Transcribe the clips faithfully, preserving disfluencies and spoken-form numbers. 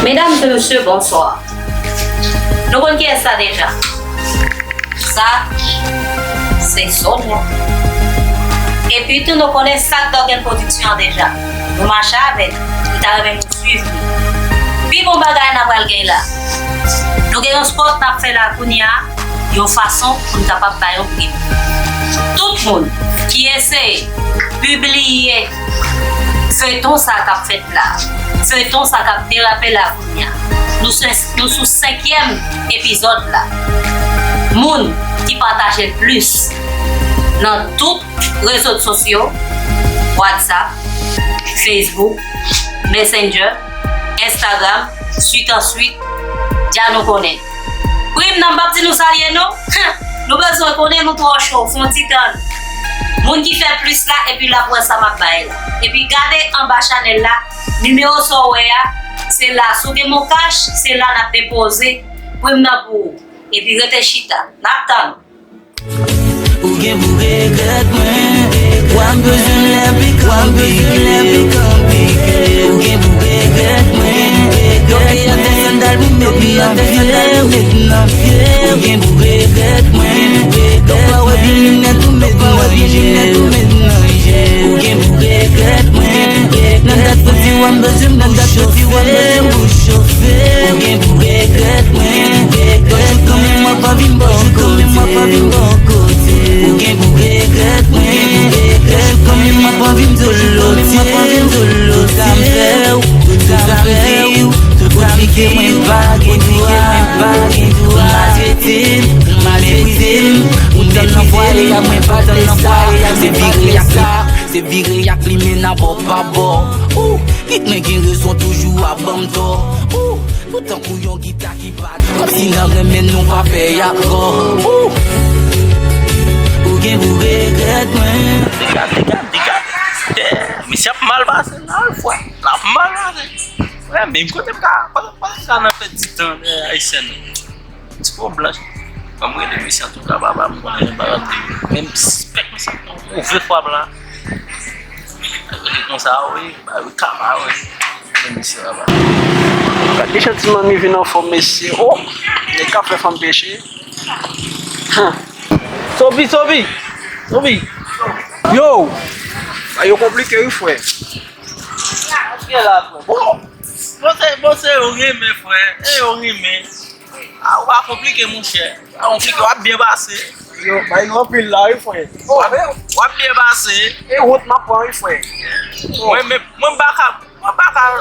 Medam e mesye, bonswa. Nou konn kiyès sa deja? Sa, se Sonia. Epi tou, nou konnen sa k Dògèn Pwodiksyon an deja. Nou mache avè l. Nou ta renmen nou swiv li. Pi bon bagay n ap pral gen la. Nou gen yon spòt n ap fè la kounye a, yon fason pou n kapab bay yon prim. Tout moun ki eseye pibliye feyton sa k ap fèt la, feyton sa k ap derape la kounye a, nou se, nou sou senkyèm epizòd la. Moun ki pataje l plis nan tout rezo sosyo, WhatsApp, Facebook, Messenger, Instagram, swit an swit, dja nou konnen. Prim nan m p ap di nou sa l ye non. Nou bezwen konnen nou twò cho, fè yon ti tann. Moun ki fè plis la, epi l ap wè sa m ap bay la. Epi gade anba chanèl la, nimewo sa w wè a, se la. Si w gen MonCash, se la n ap depoze prim nan pou ou. Epi rete chita, n ap tann. Ou gen pou regrèt mwen. Wa m bezwen lè pi konplike. Ou gen pou regrèt mwen. Dope atè sandal pou met nan pye. Ou gen pou regrèt mwen. Donk pa wè byen linèt ou met nan je. Ou gen pou regrèt mwen. Nan dat pou di wa m bezwen m nan dat pou di wa m bezwen m pou chofe. Ou gen pou regrèt mwen. Yon jou kanmenm w ap anvi m bò kote. Ou gen pou regrèt mwen. Yon jou kanmenm w ap anvi m dolote. Tout sa m fè w, tout sa m di w, tout sa m di w, mwen pa gen dwa, mwen pa gen dwa. Ou maltrete m, ou maltrete m, ou tann nan fwaye a, mwen pa tann nan fwaye a, se vire ak li, se vire ak li, men nan bò pa bò. Ou, kit mwen gen rezon toujou ap ban m tò. Ou, nou tankou yon gita ki pa. Kòmsi n ap renmen nou pa fè akò. Ou, ou gen pou regrèt mwen. Degaje, degaje, degaje. Mesye ap mal pase la wi, frè. L ap mal pase. Frè, menm kote m ka, kote, kote m ka nan pèdi tan, eh, ayisyen nou. Ti po blanch. Ban m rele mesye, antouka, papa, m konnen bagay. Menm si pèk mesye, move fwa blan. Konsa, wi, ba wi, kama, wi. Menm mesye, papa. Gade jan ti manmi vin anfòm, mesye. Oh! Nèg k ap fè fanm peche. Sobi, Sobi! Sobi! Yo! Bagay yo konplike wi, frè. Bon, bon se, bon se yo renmen, frè. E yo renmen. Ah, ou pa konplike, monchè. Ou pa konplike, w ap byen pase. Yo, bay nou anpil la, wi, frè. W ap, w ap byen pase. E wont m ap pran, wi, frè. Mwen menm, mwen m pa ka, mwen pa ka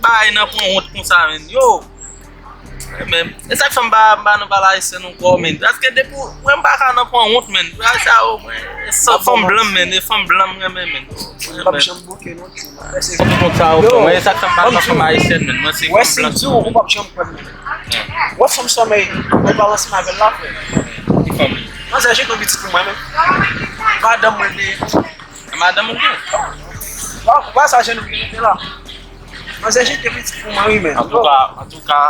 bay nan pran wont konsa, menm. Yo. Mwen menm. E sa k fè m pa, m pa nan pale ayisyen ankò, menm. Paske depi, mwen m pa ka nan pran wont, menm. Bagay sa yo, mwen, e fanm blan, menm. E fanm blan m renmen, menm. M p ap janm bouke, non. Mwen se fanm blan. Mwen, e sa k fè m pa nan fanm ayisyèn, menn. Mwen se fanm blan. Ou p ap janm kwè m. Wè fanm sa, men, mwen pa ansanm avè l la, frè. Ki fanm li? Manzè jete yon pitit pou mwen, men. Madanm mwen li ye. Madanm ou gen? Ou pa sa jèn ou gen la. Manzè jete pitit pou mwen, wi, men. Antouka, antouka,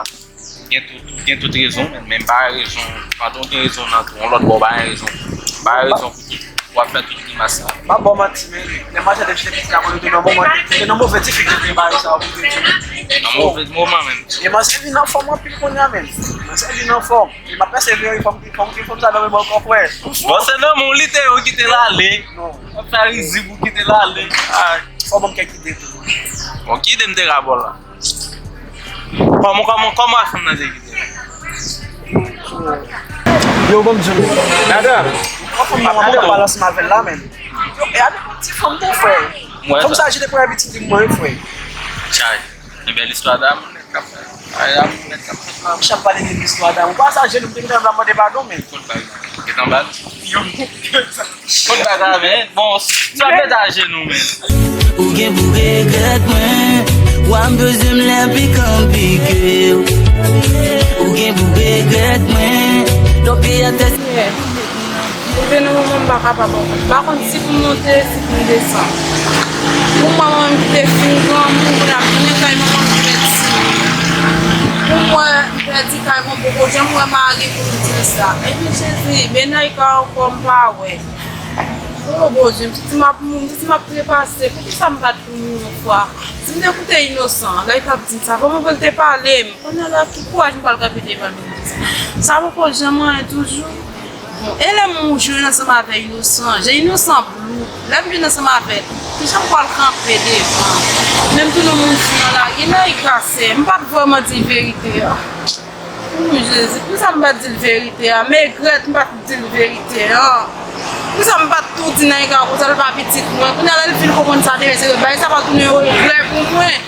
Gen tout, gen tout rezon, men, men m pa gen rezon. Pandan w gen rezon nan yon lòt bò, w pa gen rezon. M pa gen rezon pou tout, w ap fè tout grimas sa. M ap ba w manti, men lè manzè te jete pitit la, kote te nan moman, te nan move difikilte, bagay sa, pou te di. Nan move moman, menm. E manzè vin anfòm anpil kounye a, menm. Manzè vin anfòm. E m ap pèsevere, fò m, fò m gen fanm sa nan men mwen ankò, frè. Bon, se nan men w li te, ou kite l ale. Non. W ap fè rizib ou kite l ale. Fò ban m kèk ide tou. Bon, ki ide m te ka ba w la? Kòman, kòman, kòman fanm nan te kite? Yo, ban m di w. Madanm. Kòman fanm nan, mwen pa pale ansanm avè l la, menm. Yo, e avèk yon ti fanm tou, frè. Fanm sa jete premye pitit li mwen, frè. Chay. E bèl istwa damou nèt k ap fèt. Ay, damou nèt k ap fèt la. Chak pale de istwa damou. Ou pa sa jete, m te gentan mande padon, menm. Kot bagay? Gentan ba l? Yo. Kot bagay, men? Bon, sa pete ajenou, men. Ou gen pou regrèt mwen. Wa m bezwen m lè pi konplike. Ou gen pou regrèt mwen. Dope atè. Leve nan moman m pa kapab ankò. M pa konn si pou m monte, si pou m desann. Pou mwen, mwen ki te fin granmoun, kounye a m tounen kay manman m ki pèdi. Pou mwen, m pèdi kay mwen, poko janm wè mari pou m di l sa. Epi Jezi, Benayka ankò m pa wè. Oh Bondye, m santi m ap mouri, m santi m ap trepase. Poukisa m pa t mouri yon fwa? Si m te koute Inosan, lè l t ap di m sa, kòman pou l te pale m? Kounye a la, ki kouraj m pral kanpe devan l pou m di sa? Sa poko janm anyen toujou. Bon, e lè m jwenn ansanm avè Inosan, jan Inosan blou, lè m jwenn ansanm avè l, kijan m pral kanpe devan l? Men m tounen yon moun fou nan lari, Naïka, sè, m pa t vrèman di l verite a. Wi, Jezi, poukisa m pa t di l verite a? M regrèt m pa t di l verite a. Poukisa m pa t tou di Naïka konsa l pa pitit mwen? Kounye a la, lè l fin konprann sa demen, se bagay sa pral tounen yon regrè pou mwen.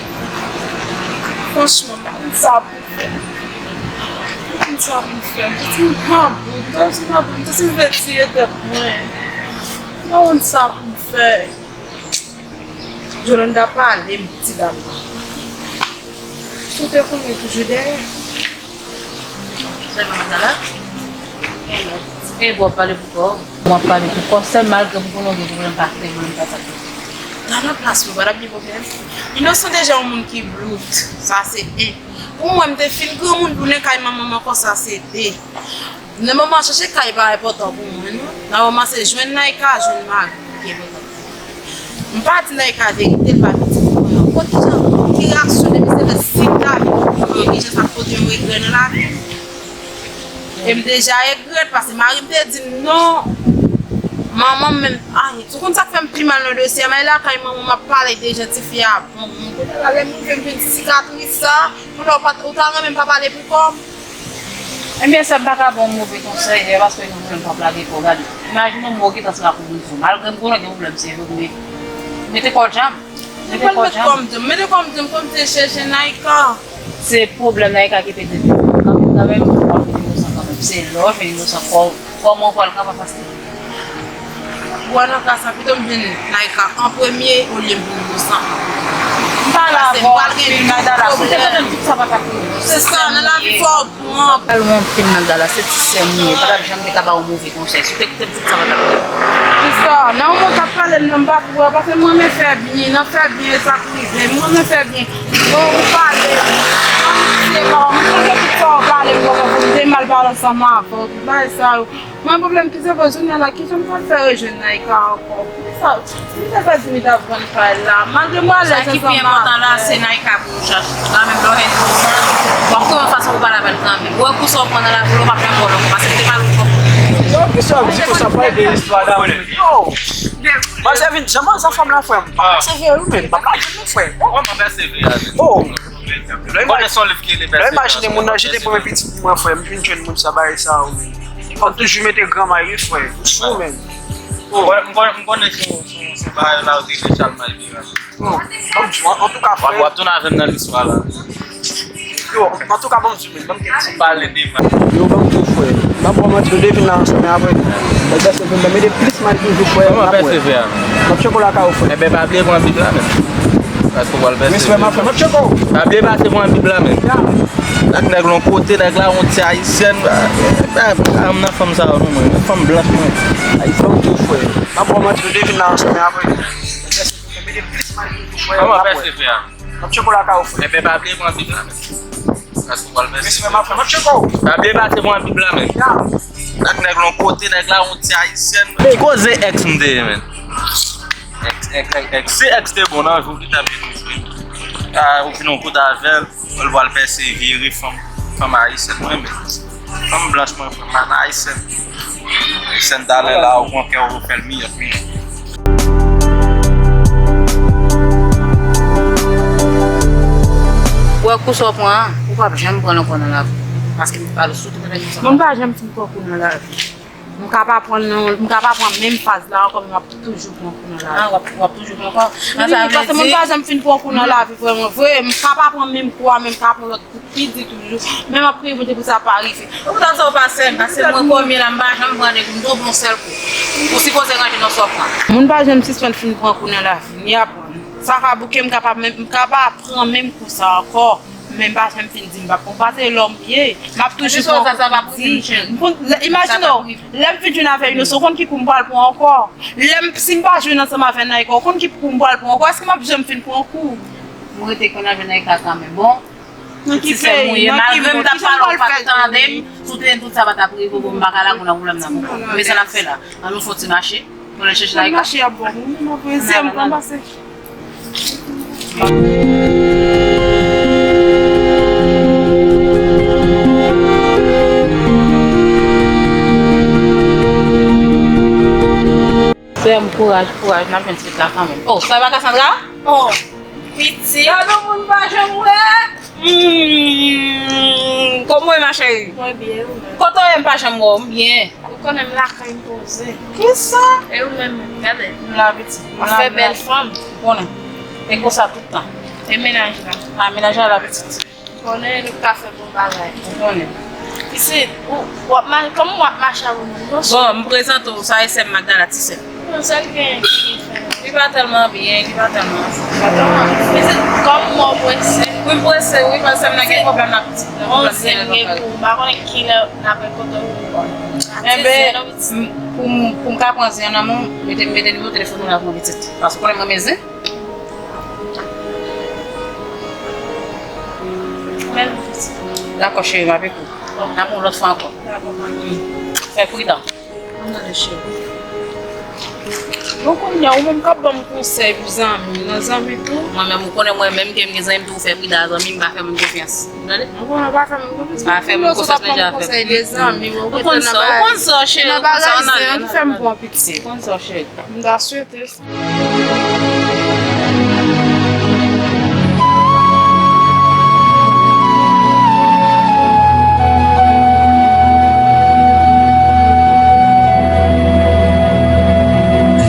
Franchman, m pa konn sa pou m fè. M pa konn sa pou m fè. M santi m pa bon, m santi m pa bon, m santi m vle tiye tèt mwen. M pa konn sa pou m fè. Jolanda pale m, ti dam nan. Si w te konnen toujou dèyè. Sèlman Mandala? E bò pale pou kò. Mwen ap pale pou kò, sèl malgre m konnen w gen pwoblèm pa fè mwen pa sa. Nan nan plas mwen, pa t ap gen pwoblèm. Inosan deja yon moun ki blout, sa se en. Pou mwen, m te fin granmoun pou nan kay manman m ankò, sa se de. Nan moman chèche kay pa enpòtan pou mwen, non. Nan moman se jwenn Naïka, jwenn mari ki enpòtan pou mwen. M pa di Naïka verite, l pa pitit mwen. Kot jan, ki reyaksyon depi se lè si David mouri, ki jan sa pote yon regrè nan lavi m. E m deja regrèt, paske mari m te di m non. Manman m menm, ay, si w konn sa k fè m pi mal nan dosye a, m al lakay manman m ap pale de jan tifi a bon pou mwen. Kounye a la, lè m rive, m jwenn sikatris sa, kounye a ou pa t, ou ta renmen m pa pale pou kò m? Ebyen, sè m pa ka ba w move konsèy, e paske gen pwoblèm p ap lage kò w, gade. Imajine w mò gentan se la pou moun fou. Malgre m konnen gen pwoblèm, se vre, men mete kò w djanm. Mete kò w djanm. Mete kò m djanm, mete kò m djanm, kòm te chèche Naïka. Se pwoblèm Naïka ki te di kanmenm, kanmenm, w ap vin inosan kanmenm. Se lè w vin inosan, kò, kòman w pral kapab pase? Ou wè nan ka sa, pito m jwenn Naïka an premye olye m vin inosan. M pale avè w anpil, Magdala. Si w te konnen m tout sa pa t ap rive w. Se sa, nan lavi fò w pran. Al ou anpil, Magdala, se ti sè m ou ye. Pa t ap janm te ka ba w move konsèy. Si w te koute m tout sa pa t ap rive w. Se sa, nan yon moun k ap pale m nan, m pa pou wè, paske m renmen fè byen, nan fè byen e sa k rive. M renmen fè byen. Bon, ou pale, ann se pa, m konn tout sa w pale m, m te mal pale ansanm avè w, tout bagay sa yo. Mwen, pwoblèm ki se poze kounye a la, kijan m pral fè rejwenn Naïka ankò? Poukisa, poukisa sa di m t ap vann kay la? Malgre m alèz ansanm avè l. Sa ki pi enpòtan la, se Naïka pou nou chache. Kanmenm, lè w jwenn Inosan, w ap trouve yon fason pou pale avè l kanmenm. Ou wè kou sa w pran nan lavi w la, w p ap janm pran l ankò, paske m te pale w kòm. Yo, ki sa w di konsa, pale de istwa la, yo! Manzè vin, jan manzè fanm la, frè m. Pa pèsevere, wi, men. Pa plage, non, frè. Kòman pèsevere a, men? Oh! Konnen se yon liv ki rele Pèseverans. Lè imajine moun nan jete premye pitit pou mwen, frè, m vin jwenn moun sa, bagay sa, wi. Fò m toujou mete granmay, wi, frè. Doucement, men. M konnen, m konnen, m konnen se yon, se yon, se yon bagay la, ou te rele Chalmay Vera. Non, ban m di w, antouka, frè. W ap, w ap tounen avè m nan listwa la. Yo, antouka, ban m di w, men, ban m gen ti pale de mal. Yo, ban m di w, frè. M ap ba w manti, nou te vin la ansanm, men apre, mwen pèsevere, mwen mete plis may toujou, frè. Kòman pèsevere a? M ap tcheke w lakay ou, frè. Enben, pa bliye pran Bib la, men. Paske w pral pèsevere. Respè, ma frè. M ap tcheke w. Pa bliye pase pran Bib la, men. Ya. Ak nèg lon kote, nèg la, yon ti ayisyèn. Pa, pa, pa, m nan fanm sa yo, non, mwen. Fanm blanch, mwen. Ayisyen, m tou frè. M ap ba w manti, nou te vin la ansanm, men apre. Kòman pèsevere a? M ap tcheke w lakay ou, frè. Enben, pa bliye pran Bib la, men. Paske w pral pèsevere. Respè, ma frè. M ap tcheke w. Pa bliye pase pran Bib la, men. Ya. Ak nèg lon kote, nèg la, yon ti ayisyèn. Ki koze èks m te ye, men? Èks, èks, èks, èks. Si èks te bon nan vi w, li t ap vin jwenn. A, ou vin yon kote avè l, ou l pral pèsevere, fanm, fanm ayisyèn mwen renmen. Fanm blanch mwen renmen, fanm ayisyèn. Ayisyèn talè la, ou pran kè w, ou fè l miyò, miyò. Ou wè kou sa w pran an, ou p ap janm pran l ankò nan lavi w. Paske m pale sou tout bagay sa. Moun pa janm fin pran kou nan lavi. M ka pa pran non, m ka pa pran menm faz la ankò, men m ap toujou pran kou nan lavi. Ah, w ap, w ap toujou pran ankò? Wi, paske moun pa janm fin pran kou nan lavi vrèman vre. M ka pa pran menm kou a, men m ka pran lòt kou pi di toujou. Men m ap priye Bondye pou sa pa rive. Ou konn sa w pa sèl, paske mwen kòmye la, m pa janm pran de kou, m tonbe yon sèl kou. Ou sipoze ranje nan sa w pran. Moun pa janm sispann fin pran kou nan lavi, ni aprann. Sa ka bouke, m ka pa menm, m ka pa pran menm kou sa ankò. Men m pa janm fin di m p ap pran, paske lòm ye. M ap toujou pran kou pou di. M konn, lè, imajine w, lè m fin jwenn avè Inosan, w konn ki kou m pral pran ankò? Lè m, si m pa jwenn ansanm avè Naïka, w konn ki kou m pral pran ankò? Èske m ap janm fin pran kou? M rete konn avè Naïka kanmenm. Bon, ti sè m ou ye. Malgre m t ap pale, w pa t tande m. Si w te di tout sa pa t ap rive, bon, m pa ka lage w nan pwoblèm nan ankò. Men sa n ap fè la. Ann nou fè yon ti mache. Pou l chèche la, mache ap bon, m ap prese, m pran pase. Sè m, kouraj, kouraj, n ap jwenn pitit la kanmenm. Oh, sa va, Cassandra? Oh, pitit. Gade yon moun pa janm wè. Hmm, kòman w ye, ma chérie? Mwen byen, ou menm? Kote w ye, m pa janm wè w, m byen. Ou konnen m lakay, m poze. Kisa? E ou menm, gade. M la, pitit. M la, m la. Ou fè bèl fanm. Ou konnen. E konsa tout tan. E mennaj la? A, mennaj la la, pitit. Ou konnen nou ka fè bon bagay. Ou konnen. Pitit, ou, w ap ma-, kòman w ap mache avè moun konsa? Bon, m prezante w, sa e sè m Magdala, ti sè m. Bon, sa l genyen ki li fè? Li pa tèlman byen, li pa tèlman. Pitit, kòm mò prese. Wi, m prese, wi, paske m nan gen pwoblèm la, pitit. Nan pwoblèm zen gen pou, m pa konnen kilè n ap renkontre w. Enben, m, pou m, pou m ka pran zen an nan men w, mete, mete nimewo telefòn ou la pou mwen, pitit. Paske w konnen m renmen zen. Dakò, cheri, m ap ekri w. N ap wè yon lòt fwa ankò. Fè pridan. Ann tande, cheri. Bon, kounye a, ou menm k ap ban m konsèy pou zanmi, nan zanmi tou. Mwen menm, ou konnen mwen menm, ke m gen zanmi m tou, fè pridan a zanmi, m pa fè moun konfyans. Ou tande? Ou konnen w pa fè moun konfyans. Pa fè moun konfyans, men jan fè. Ou konn sa, ou konn sa, cheri, ou konn sa, ann ale. Ou fè m pran piti. Ou konn sa, cheri. M ta swete.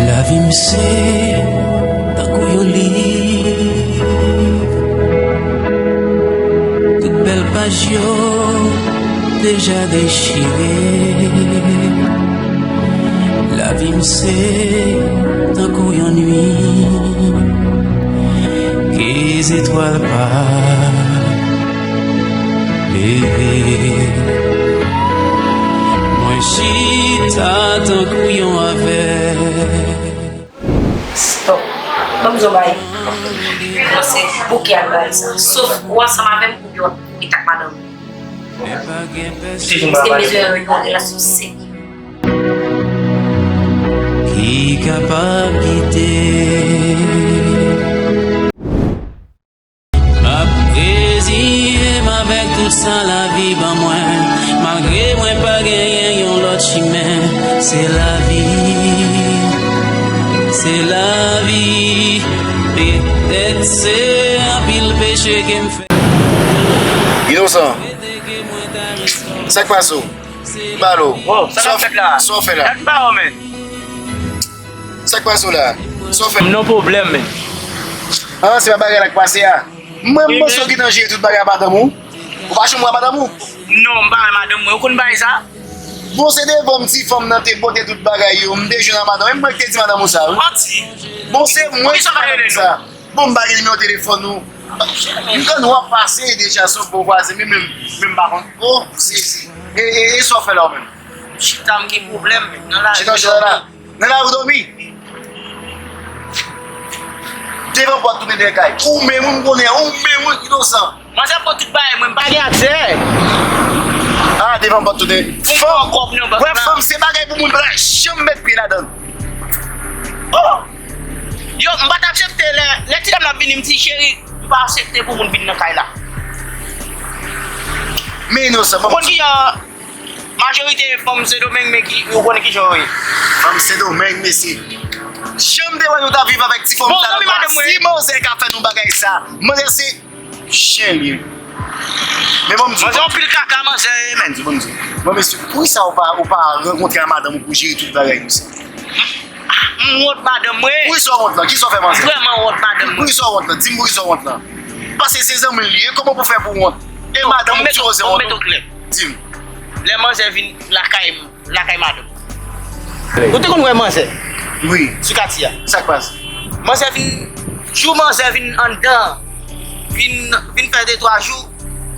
Lavi m se tankou yon liv. Tout bèl paj yo deja dechire. Lavi m se tankou yon nuit ke zetwal pa leve. Mwen chita tankou yon avèg. Stop. Ban m di w bagay. Mwen se bouke ak bagay sa. Sof ou ansanm avè m oubyen w ap kouri tak madanm ou. Paske m bezwen yon relasyon serye. Ki kapab kite. M ap reziye m avèk tout sa lavi ban mwen. Malgre mwen pa genyen yon lòt chimen, se lavi, se lavi. Petèt se anpil peche ke m fè. Inosan, sa k pase w? Balo. Sa w fè la? Sa w fè la? Sa k pase w la? Sa w fè? M nan pwoblèm, men. Ah, se pa bagay la k pase a. Mwen, m panse w gentan jere tout bagay a madanm ou. Ou pa janm wè madanm ou? Non, m pa wè madanm mwen. Ou konn bagay sa? Bon, se devan m ti fanm nan te pote tout bagay yo. M te jwenn a madanm. E mwen ki te di madanm ou sa, wi. Manti. Bon, se mwen ki di madanm ou sa. Bon, m pa gen nimewo telefòn ou. M konn w ap pase deja sou bon vwazen, men, men, men m pa konn. Oh, sezi. E, e, e sa w fè la ou menm? Chita, m gen pwoblèm, men nan lari. Chita, chita la. Nan lari w dòmi. Devan pòt tounen dèyè kay. Ou menm, ou m konnen, ou menm, ou inosan. Manzè pran tout bagay mwen, m pa gen aksè. Ah, devan pòt tounen. Fanm, wè fanm se bagay pou moun pa janm met pye ladan. Oh! Yo, m pa t aksepte lè, lè ti dam nan ap vini, m di, cheri, m pa aksepte pou moun vin nan kay la. Men inosan, bon. Ou konn kijan majorite fanm Sendomeng, men ki, ou konnen kijan yo ye. Fanm Sendomeng, mesye. Janm te wè nou ta viv avèk ti fanm sa la. Si manzè ka fè nou bagay sa, manzè se chen li ye. Men bon, m di w. Manzè anpil kaka, manzè ye, men. Bon, m di w, bon, mesye, poukisa ou pa, ou pa rankontre a madanm ou pou jere tout bagay konsa? M wont madanm mwen. Poukisa w wont lan? Kisa w fè manzè? M vrèman wont madanm mwen. Poukisa w wont lan? Di m poukisa w wont lan. Paske se zanmi l ye, kòman pou fè pou wont? E madanm ou sipoze wont ou? Di m. Lè manzè vin lakay m, lakay madanm. Ou te konn wè manzè? Wi. Sou katye a. Sa k pase? Manzè vin, jou manzè vin anndan, vin, vin fè de twa jou,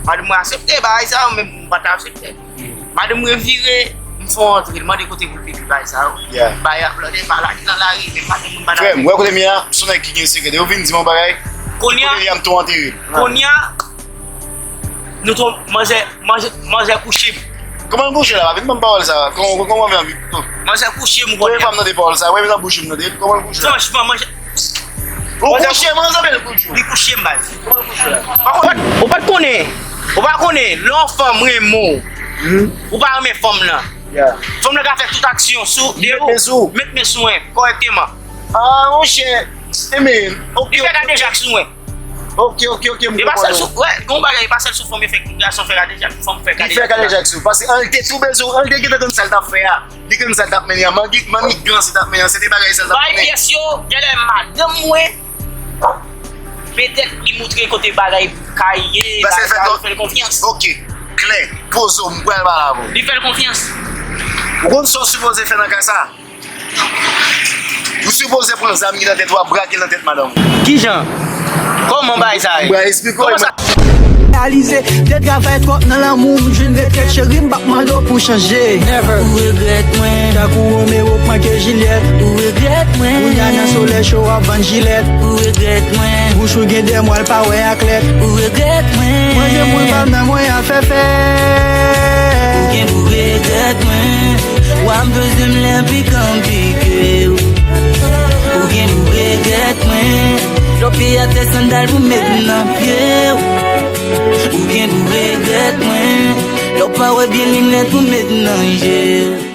madanm mwen aksepte bagay sa, men m pa t aksepte. Madanm mwen vire, m fè w antre, l mande kote pou l pipi bagay sa yo. Yeah. Bagay a flòte, pa la, nan lari, men madanm mwen pa t aksepte. Frè m, wè kote m ye a, se yon nèg ki gen sekrè. Depi w vin di m yon bagay, kounye a, kounye a m tou antere. Kounye a, nou tou, manzè, manzè, manzè kouche m. Kòman l kouche la? Pa vin ban m pawòl sa. Kòman, kòman w anvi? Manzè kouche m Premye fwa konnen. M tande pawòl sa. Premye fwa m bouch m tande. Kòman l kouche? Franchman, manzè, Ou kouche, manzè, men l kouche. Li kouche m baz. Kòman l kouche la? Ou pa t konnen. Ou pa konnen. Lè yon fanm renmen w, ou pa renmen fanm nan. Fanm nan ka fè tout aksyon sou de ou. Met men sou mwen kòrèkteman. Ah, monchè. Emen, ok. Li fè kadejak sou mwen. Ok, ok, ok. M E pa sèl konprann. Sou, wè, gon bagay, e pa sèl sou fanm yo fè, gason fè kadejak, fanm fè Li fè kadejak sou. Paske an, li te tou bezwen, an, li te gentan konn sa l t ap fè a. Li konn sa l t ap mennen an. Mangi, mangi gan se t ap mennen an. Se te bagay sa l t ap Bay mennen. Pyès yo, genlè madanm mwen, petèt li moutre kote bagay ka ye, Paske l fè bagay tò- li fè l konfyans. Ok, klè. Poze w, m pral pale avè w. Li fè l konfyans. Ou konn sa w sipoze fè nan ka sa? Ou sipoze pran zam ki nan tèt ou a, brake l nan tèt madanm ou. Kijan? Kòman bagay sa ye? Mwen eksplike w. Kòman sa? Reyalize, te travay twòp nan lanmou, m jwenn retrèt, cheri, m p ap mande w pou chanje. Never. Ou regrèt mwen. Tankou Romeo pran ke Jilyèt. Ou regrèt mwen. Kounya nan solèy cho w ap vann jilèt. Ou regrèt mwen. Bouch ou gen dèmwèl pa wè ak lèt. Ou regrèt mwen. Manje moun pa m nan mwen ap fè fèt. Ou gen pou regrèt mwen. W ap bezwen m lè pikan pike w. Ou gen pou regrèt mwen. Lè w pye atè sandal pou met nan pye w. Ou gen pou regrèt mwen. Lè w pa wè byen linèt pou met nan je w.